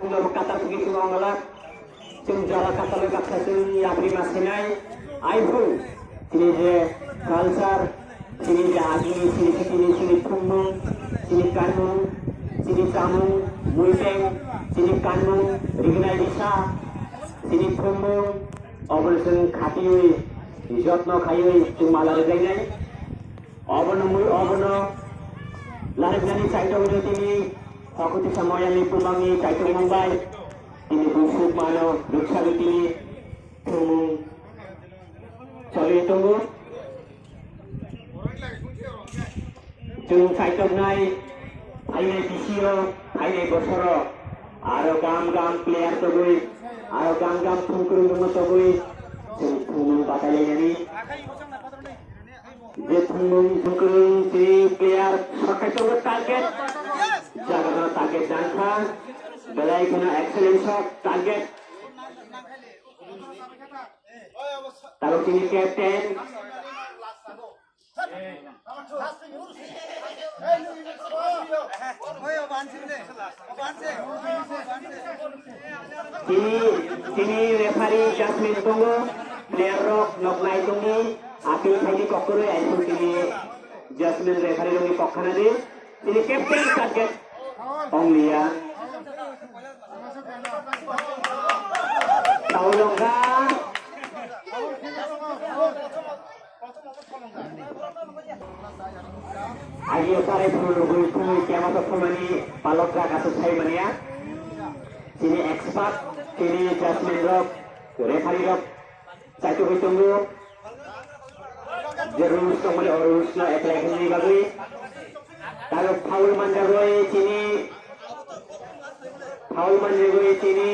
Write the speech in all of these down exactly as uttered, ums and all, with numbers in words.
Chwng katal thwngwi chwng wnglak, chwng jora katal bai baksa chwng yapri ma sinai. Aiphuru chini je culture, chini je agini, chini chini, chini thumung, chini kanmung, chini chamung, muiteng, chini kanmung, rignai risa, chini thumung, obono chwng khatiwi, jotno khaiwi chwng mala rwjainai. Obono mui-, obono lariknani chaitok hwnwi tini Hokutisa Moyangni bumangni chaitok mungbai tini buisuk mano rwksagwi tini thwngmung choliwi tongo. Chwng chaitoknai phainai bisio, phainai bosoro aro gam gam player togwi, aro gam gam thwngkwrwng rwngno togwi chwng thwngmung batailainani. Je thwngmung thwngkwrwng twi player sokai tongo target. Jaga target dangkha. Belai kheno excellent shot target. Tabuk chini captain. Tini, tini referee judgment tongo, player rok nok nai tongdi, appeal khaidi kokkoroi, aisuk tini judgment referee rokni kok khana di, tini captain target ongliya. Tau longkha. Agi sarai phuru rugui phungui kema to phumani palok jaga to sai mania. Chini expert, chini judgment rok, referee rok, chaitu hui tongo. Je rules tongmani o rules no apply khainani bagwi. Talo foul manjagwi chini, foul manjagwi chini,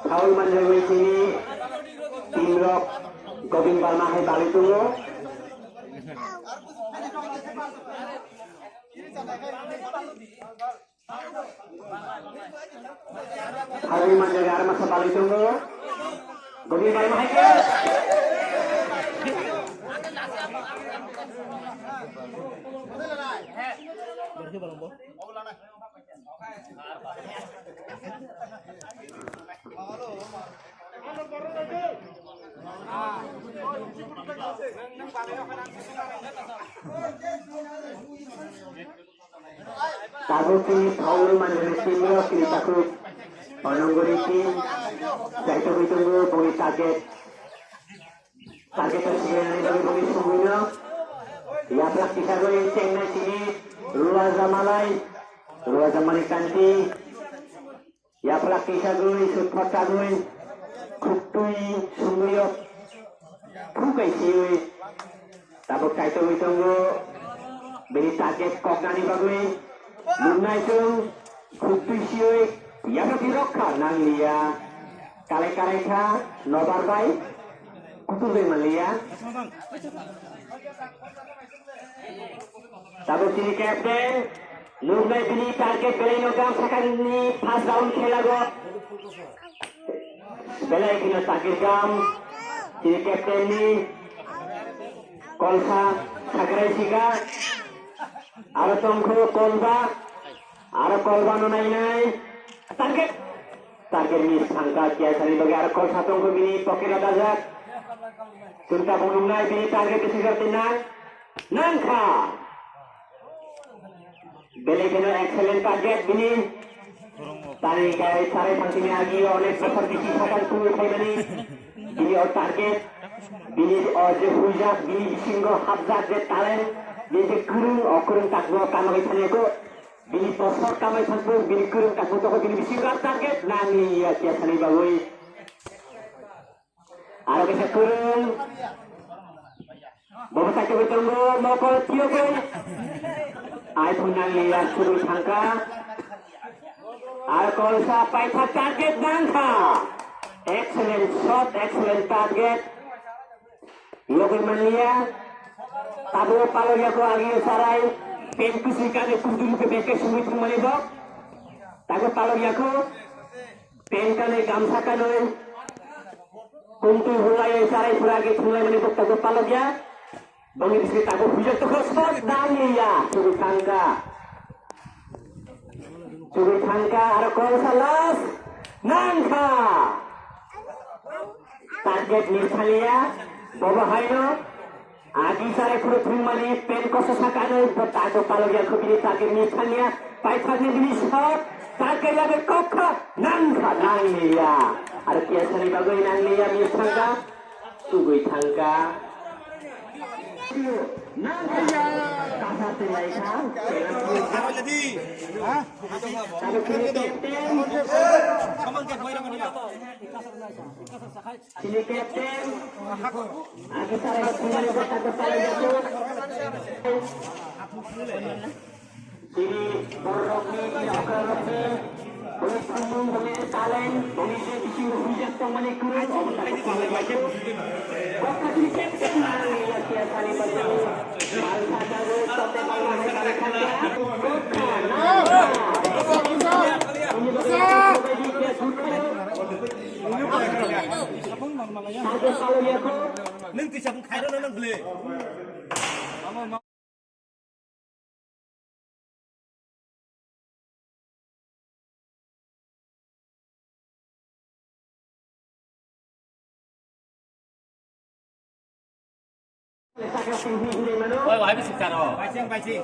foul manjagwi chini, team rok Govind Barma hai balwi tongo. Harwi manjak arma sa balai tongo. Godi balai mahai ke. Tabuk chini foul manjani team rok chini takhuk Panangguri team, jaitugwi tongo boni target. Target o siyani bagwi boni sumui no. Yaplak kisa gwi chengnai chini Ruajamalai, Ruajamani kanti. Yaplak kisa gwi, sut phatta gwi, khuktwi sumui o. Thukai siwi. Tabuk kaitogwi tongo, bini target koknani bagwi nuknai chwng, khuktwi siwi yaphatwi rokha nangliya, kalai kalai kha nobar bai kutung bai manliya. Tabuk chini captain, nuknai bini target belai no gam sakani first round khela go. Belai kheno target gam, chini captain ni kolsa sakrai sika, aro tongkho kolba, aro kolba no nainai, target, target ni sangka kiya sani bagi aro kolsa tongkho bini pocket o dajak, chunta bungnai bini target bisi jor tinang, nangkha. Belai kheno excellent target bini. Tari gai sarai phansini agi onek bosor bisi sakang tungwi phaimani. Bini o target, bini o je huijak, bini bisingo hapjak je talent, bini je kwrwng, o kwrwng takbo kamagwi thangya ko. Bini bosor kamai thangbo, bini kwrwng takbo toko, bini bisingo target nangli ya kiya sani bagwi. Aro kisa kwrwng. Bobo sakhe bai tongo, mokol tiyogwi. Ai phunang ni yak sugwi thangkha. Aro kolsa paitha target nangkha. Excellent shot, excellent target. Yogwi manliya. Tabuk palok yako agi sarai. Pen kusi kane kudu ke beke sugwi thangmani bo. Tabuk palok yako. Pen kanwi gamsa kanwi, kumtwi hulaiwi charai phura khe thunglaimani buktago palokya. Bangni bising tabuk hujak tokha shot nangya. Chugwi thangkha. Chugwi thangkha aro kol sa last. Nangkha. Target miss thangya. Bobo haino. Agi sare phuru thwngmani pen kosa sakano bo tago palogya khubini target miss thangya. Paithakni bini shot. Target lage kokha. Nangkha nangya. Aro kiyasani bagwi nangya miss thangkha. Tugwi thangkha. Chini captain. Agi sare thwngmani bwskango salai jago. Chini bororokni, chini okra rokni, bini thumung, bini talent, bini je bisingo huijak tongmani kwrwi, obo tak kok khlai bai khe. Kokha chini captain nangni yakiya sani bajani, mal sajago, tote bangma hai kare khakya. Kokha nangkha. Bini bagwi Nwng twi sabung khairokno nang bwle. Oi, wahai bisi karo. Paising, paising.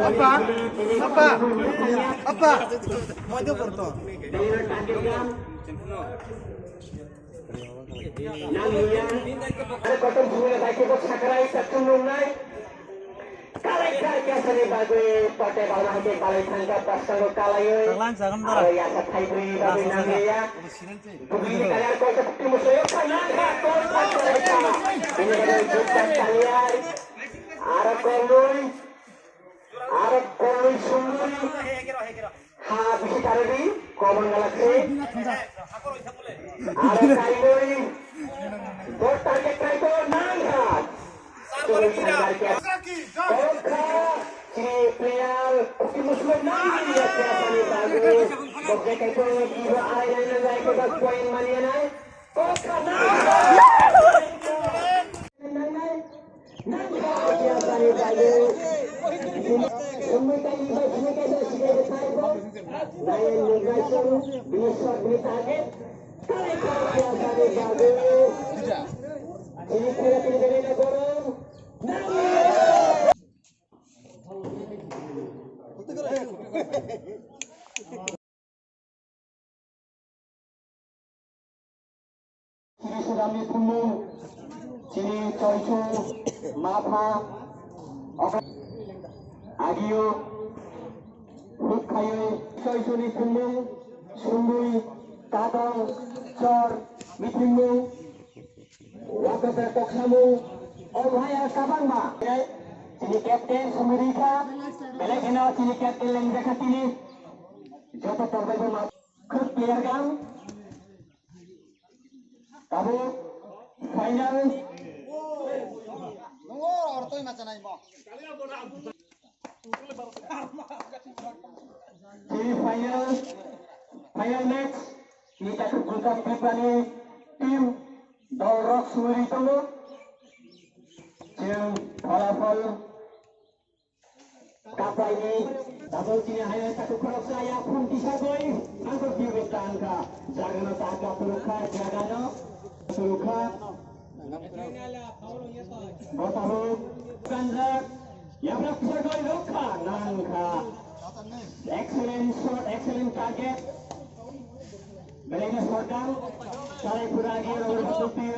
Apa? Apa? Apa? Mau itu foto. Nang iya. Ada kotor bunga baik itu sakrai tak tunung nai. Kalai kar kya sani bagwi pate balma hake balai thangka pasango kalai oi. Tanglan jangan aro bara. Yasa thai bri bagwi nang iya. Bugini kalian kau seperti musuh ya kan nang ha kau tak kalai ka. Ini bagwi jukta kalian. Aro kolui. Aro kolui sumui. Ha bisi karwi common galaxy. Aro kainwi. Bor target kaito nangha. Tui sangkar kya. Kokha. Chini player. Kuti musme nangha. Kya pani bagu. Bokje kaito iba arai nai nai kaito point mania nai. Kokha nangha. Chini Sudamni thumung, chini Choichu, Mapha, Agio, Hukkhayoi, Choichuni thumung, Sungui, Tadong, Chor, Mithimung, Wakata Koksamung, Obhaya Kabangma, chini captain Sumirikha, belai kheno chini captain Lengjaka tini, joto tongbaiboma. Khub player gang. Tabuk final. Semi final, final match. Ni takhuk gulkha Tripurani team dol rok suri tongo. Chwng pholapol Kapaini, tabuk chini hai takhuk khoroksa ya phung kisa goi, angkor biyo besta angkha, jagano taka purukha, jagano purukha. Bo tabuk kanjak, yaprak kisa goi rokha, nangkha. Excellent shot, excellent target. Belai no shot down, sarai pura agi rok rok tupi,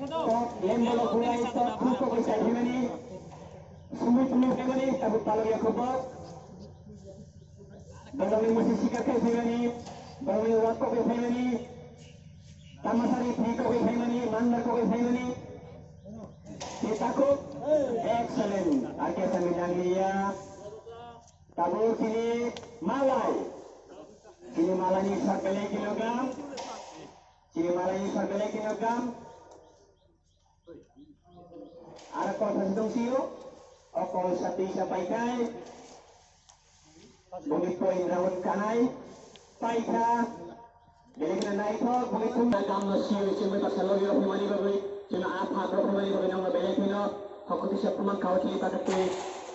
top lembo lo pura, top khuko bai sai himani. Sumui tumi phaimani, tabuk palok ya khobok. Borokni musi sikar khai phaimani, borokni wak kok khai phaimani, tamasari thwi kok khai phaimani, mandar kok khai phaimani. Ni takuk, excellent, ake sami nangliya. Tabuk chini malai, chini malai ni sak belai kilogram, chini malai ni sak belai kilogram. Aro kol sa tong sio, o kol sa twi sa pai khai, boni point round kanai, pai kha, belai kheno naithok, boni thung na kam no sio, sio mai baksa logi rok himani bagwi, chwng a pha rok himani bagwi nang belai kheno, hokoti sa phuman kau chini pakai tei,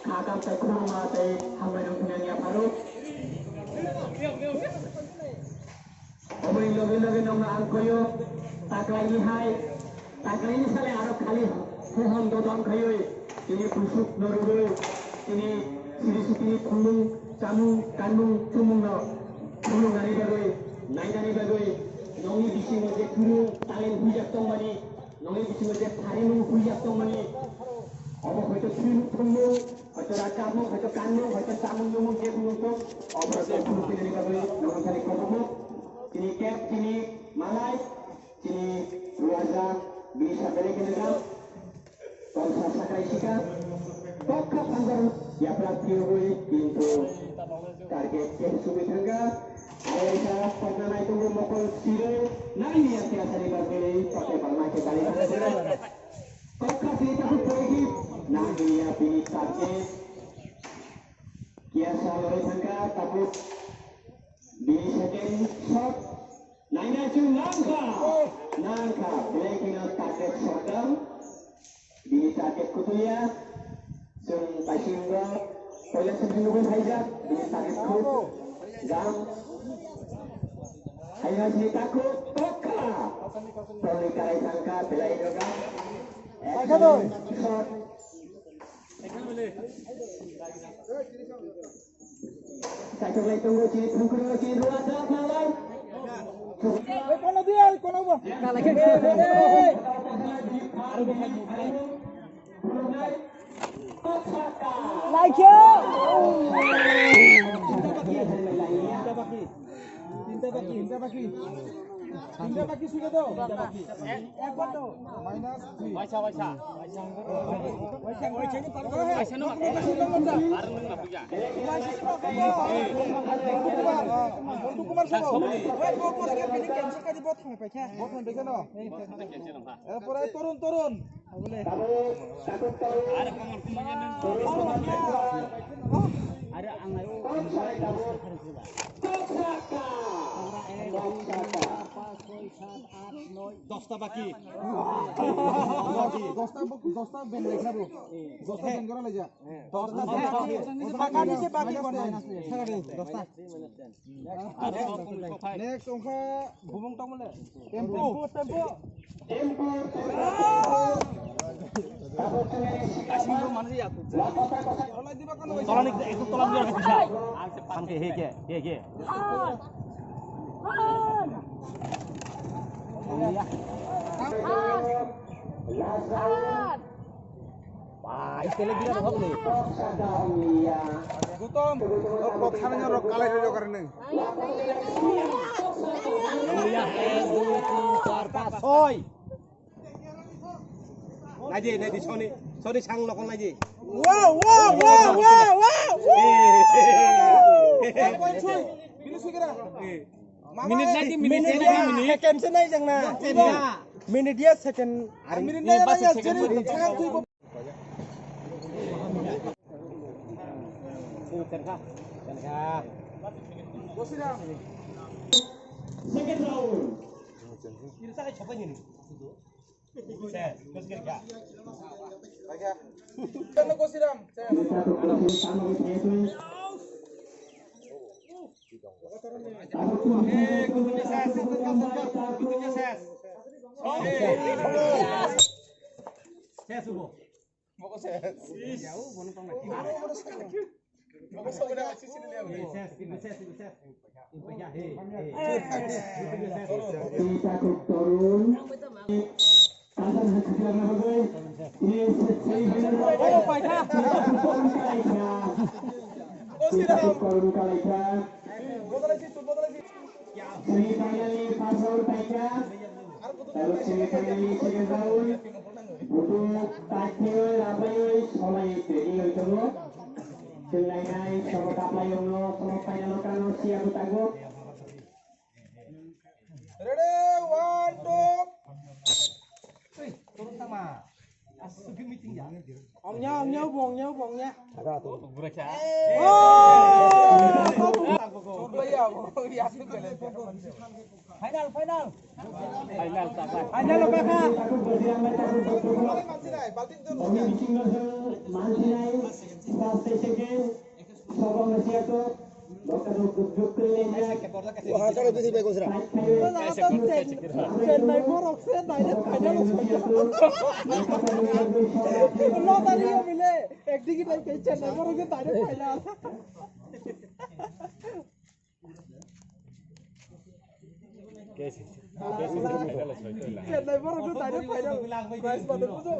kha kam tei khuluma tei hambai rok hinani apharo. Oboni loge loge nokno ang koyo, taklaini hai, taklaini sale aro khali hohom dodon khaiwi, tini busuk no rwgwi, tini siri sitini thumung, chamung, kanmung, chumung no thumung nani bagwi, nainani bagwi, nokni bisingo je kwrwng talent huijak tongmani, nokni bisingo je tharimung huijak tongmani, obo hoito thumung, hoito rajabmung, hoito kanmung, hoito chamung nungmung, je kunu tong, obo je kunu pinani bagwi, nokni thani kobomo, tini kep, tini malai, tini ruaja, bini sabele kene jam, tongsa sakrai sika, tokha phanjar yaprak phiyogwi, kintu target kep sugwi thangkha, aro esa patna naitungo mokol sirwi, nangni yakti asani bagwi, toke balma ke bali thangkha. Tokha sini tahu poigi, nang dia bini target. Kia sa lori thangka, tapu bini second shot. Naina chu nangka, nangka, belai kheno target shot down. Bini target kutuya, chwng paising go, poila chwng nugwi phaijak, bini target khuk, jam. Haino sini taku, tokha. Toli karai thangka, belai no jam. Action, shot. Kaitorlai tongo, chini thungkro, chini rua, da, da, da. Kono dia, kono ba. Laikyo. Tinta baki, tinta baki, tinta baki. Tinta baki sudah tu. Ekbar tu. Minus three. Waisa, waisa. Waisa, waisa. Waisa, waisa. Waisa, no, waisa, no, waisa. Arung, no, waisa. Montu Kumar, Montu Kumar sabo. Wait, wait, wait, wait, wait, cancel kari, bot kham paikha. Bot kham paikha no. Eh, pura Torun, Torun. Dosta baki. Dosta, dosta ben lekha bo. Dosta ben gora leja. Dosta baki se baki gora. Dosta. Next ongkha bubung tongmole. Tempo, tempo, tempo. Asing ko manri aku. Tola ni itu tola ni. Samke he ke, he ke. Gutom, rok, rok, khamenya rok kalai rok karne. Ek, dui, tin, char, panch, soi. Naidi, naidi, soni, soni sang lokon naidi. Wow, wow, wow, wow, wow. Eh. Minute naidi, minute naidi, minute. Second se nai jang na. Minute ya second. Minute naidi, ya, second. Second round. Semifinal ni first round paikha, tabuk semifinal ni second round. Budu takhiyoi, rabayoi, solai ready oi tongo. Chwng nainai sobo kaplaiyongno, sobo final o kano siya bwtago. Ready, one, two. Ongnya, ongnya, bo, ongnya, bo, ongnya. Final, final. Final, final. Final, final. Chennai borok se direct final. Lottery o bile ekdigi tai ke Chennai borok se direct final. Chennai borok se direct final. Prize mane bujo.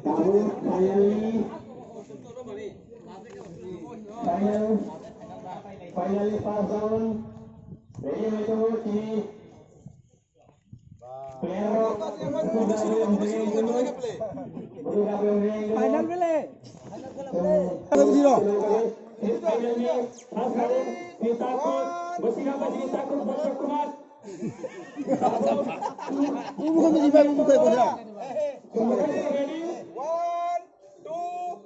Tabuk finally, final, finally first round ready hoi tongo chini player rok. Final bele. Final ni first round ni takut, bosika bosiki takut, Bosok Kumar. One, two.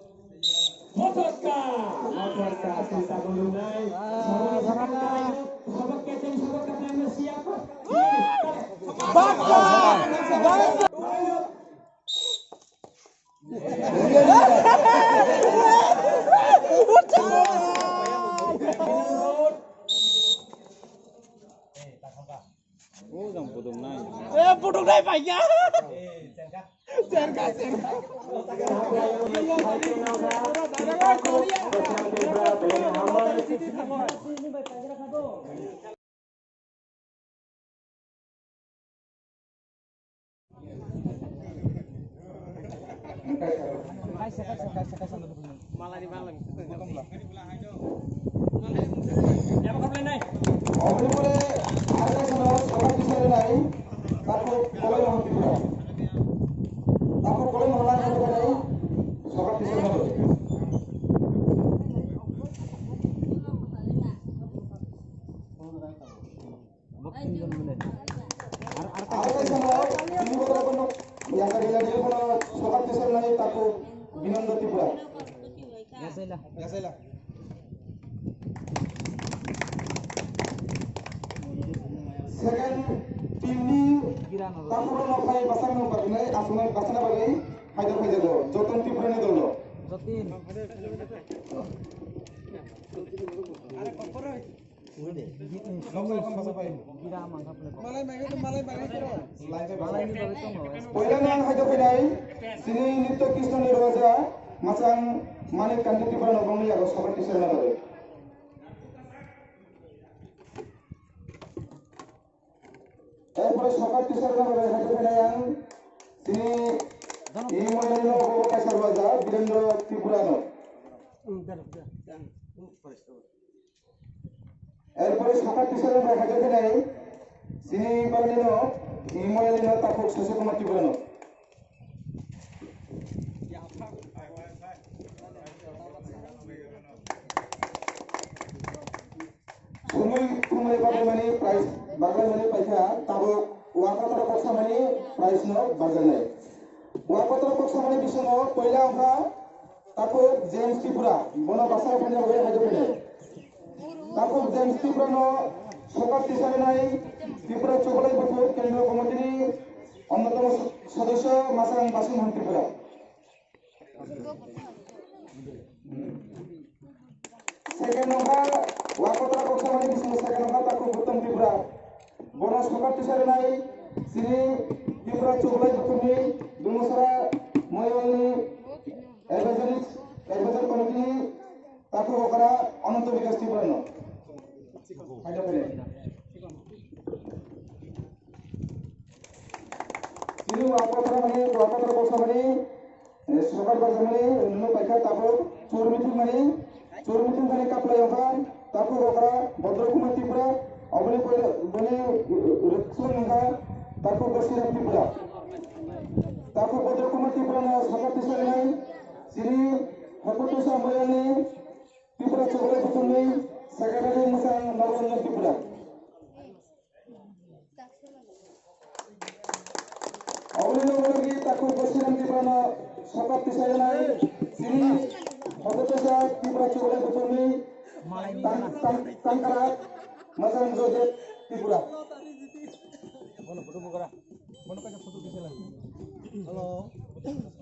Motorka. Motorka, sinta bolong nai. Sabak keceng, sabak keceng, siap. Eh, buduk nai bai ya. Serga, serga. Oboni pore arwkhe sono sokat tisari nai, takhuk koloi mohon Tripura. Takhuk koloi mohon nai sokat tisari nai. Arwkhe sono tini bokhorok no yakari lagi kono sokat tisari nai takhuk Binanda Tripura. Second team ni takhuk no phai bwsakno bagwi, aswkno bwsakna bagwi haidok phaijago Jotin Tripura ni dol no. Poila nang haidok phainai, chini Nitya Krishna ni roja, Masang Manik Kanti Tripura no bongni yago sokat tisari nai. Erpore sokat tisari nai haidok phainai ang, chini i moyani no obo kaisa roja, Birendra Tripura no. Erpore sokat tisari nai haidok phainai, chini barani no, i moyani no takhuk Sasi Kumar Tripura no. Sumui tumui bagwi mani prize bagwi mani paikha, tabuk Wakatra Koksamani prize no bagwi nai. Wakatra Koksamani bisingo poila wngkha Takhuk James Tripura, bono bwsai phani bagwi haidok phainai. Takhuk James Tripura no sokat tisari nai Tripura Chubalai Buthur Kendriya Committee ni onnotomo sodosyo Masang Basu Mohan Tripura. Second wngkha Wakatra Koksamani bisingo second wngkha takhuk Uttom Tripura. Bono sokat tisari nai chini Tripura Chubalai Buthurni Dumusara Moyolni Advisory, Advisory Committee ni takhuk okra Ananto Bikash Tripura no. Haidok phainai. Chini Wakatra mani, Wakatra Koksamani, eh, sokat bajamani, no paikha takhuk Churmithung mani, Churmithung thani kaplai wngkha takhuk okra Bodro Kumar Tripura, oboni pore, boni, eh, rwchwng wngkha takhuk Gosiram Tripura. Takhuk Bodro Kumar Tripura no sokat tisari nai, chini Hokotusa Moyolni Tripura Chubalai Buthurni Secretary Mwchang Nagaranja Tripura. Aboni loge loge takhuk Bosiram Tiprano sokap tisainai chini Hototosa Tripura Chubalai Buthumni tang-, tang-, tangkra Mwchang Joseph Tripura. Hello.